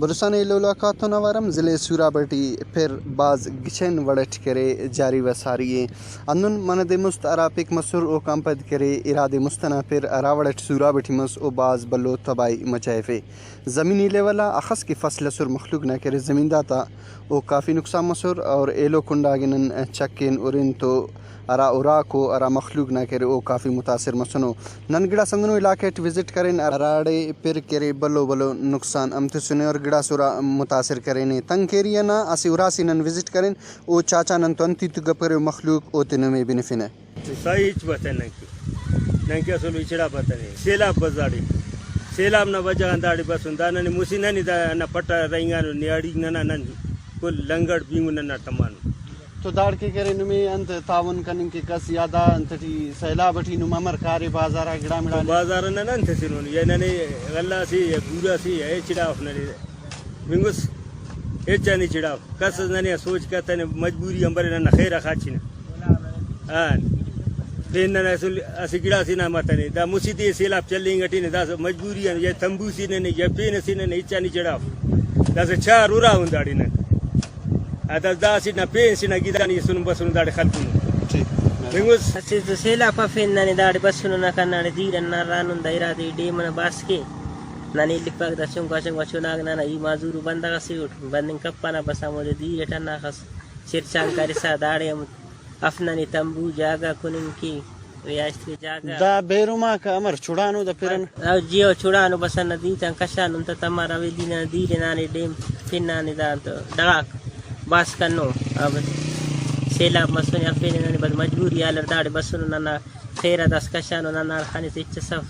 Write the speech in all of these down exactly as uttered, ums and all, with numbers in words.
بلوچستان ایلو علاقہ غاتون اوار ہم ضلع سوراب ٹی پِر بھاز گچین وڑ اٹ کہ ارے جاری و ساری ءِ۔ ہندن منہ دے مست ہرا پک مسر اوکان پد کہ ارے ارا دے مست ئنا پِر ہرا وڑ اٹ سوراب ٹی مس او بھاز بھلو تباہی مچائفے۔ زمینی لیول آ اخس کہ فصل ئسر مخلوق نا کہ ارے زمیندار تا او کافی نقصان مسر اور ایلو کنڈ آ کہ نن چکین ہُرن تو ہرا اُراکو، ہرا مخلوق نا کہ ارے او کافی متاثر مسنو۔ نن گڑاس ہندنو علاقہ ٹی وزٹ کرین ہراڑے پِر کہ ارے بھلو بھلو نقصان ہم تسنے اور گڑاس اُرا متاثر کرینے۔ تنگ کیری ئنا اسہ اُراسے نن وزٹ کرین، او چاچا نن تو انت ہیت گپ کرے، او مخلوق اوتے نمے بنفنہ۔ ساہی ہچ بسہ نن کہ، نن کہ اسل ہچڑا بتنے۔ سیلاب بس داڑے، سیلاب نا وجہ غان داڑے بسن۔ دا ننے مسہ ننے دا ہندا پٹ آ رہینگانو، نیاڑی ننا نن کل لنگڑ بینگن ننا تمانو۔ تو داڑکے کہ ارے نمے انت تعاون کننگ کیک ئس یا دا انت ٹی سیلاب ٹی نم امر کارے بازار آ گڑا مڑا تو نے؟ بازار نا نن تسنون یا ننے غلہ سے یا بورا سے یا ہچڑا اف ننے۔ بنگس ہچ آن ہچڑاو۔ کس اس ننے آ سوچ کتنے، مجبوری آن برے ننا خیر آ خاچنہ۔ ہاں۔ پین ننا اسل اسہ گڑاسے نا متنے۔ دا مسہ دے سیلاب چلینگ اٹی نے، داسہ مجبوری آن یا تمبو سے ننے یا پین سے ننے ہچ آن ہچڑاو۔ داسہ چار اُرا اُن داڑے نن۔ آ دا، دا اسٹ نا پین سے نا گدانی اسن بسن داڑے خلکن۔ ٹھیک۔ بنگس۔ اسہ تو سیلاب پفین ننے داڑے بسنو نا کنا دیر انا رانن دا ارا دے ڈیم انا باسکے۔ ننے لپاک دا چنکا چنکا چناک ننا ای معذور بندغ اسے اٹ بننگ کپنہ، بس ہمودے دیر اٹ ہناخس چر چان کرسا داڑے ہم اف ننے تمبو جاگہ کننگ کے، رہائش کے جاگہ۔ دا بیرم آک امر چڑانو دا پرن؟ او جی او چڑانو، بس ہندا دیر تان کشانو، انت تمار حویلی نا دیر نانے ڈیم پن آنے دا انت ڈغاک باس کنو۔ اب سیلاب مسنے ہرفینے ننے بس مجبوری آلر داڑے بسنو، ننا خیر آ داسہ کشانو، ننا ہڑخانے سے ہچ ئس اف۔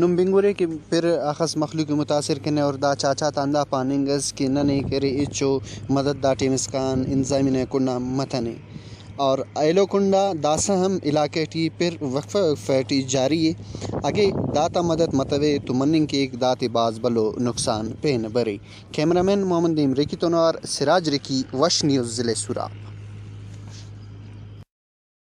نم بنگرے کہ پِر اخس مخلوق ءِ متاثر کنے اور دا چاچا تا ہندا پاننگ ئس کہ ننے کہ ارے ہچو مدد دا ٹائم اسکان انتظامیہ نا کنڈ آن متنے۔ اور ایلو کنڈ آ داسہ ہم علاقہ ٹی پِر وقفہ وقفہ ٹی جاری ءِ۔ اگہ داتا مدد متوے تو مننگ کیک داتے بھاز بھلو نقصان پین بریک۔ کیمرہ مین محمد نعیم ریکی تون اوار سراج ریکی، وش نیوز، ضلع سوراب۔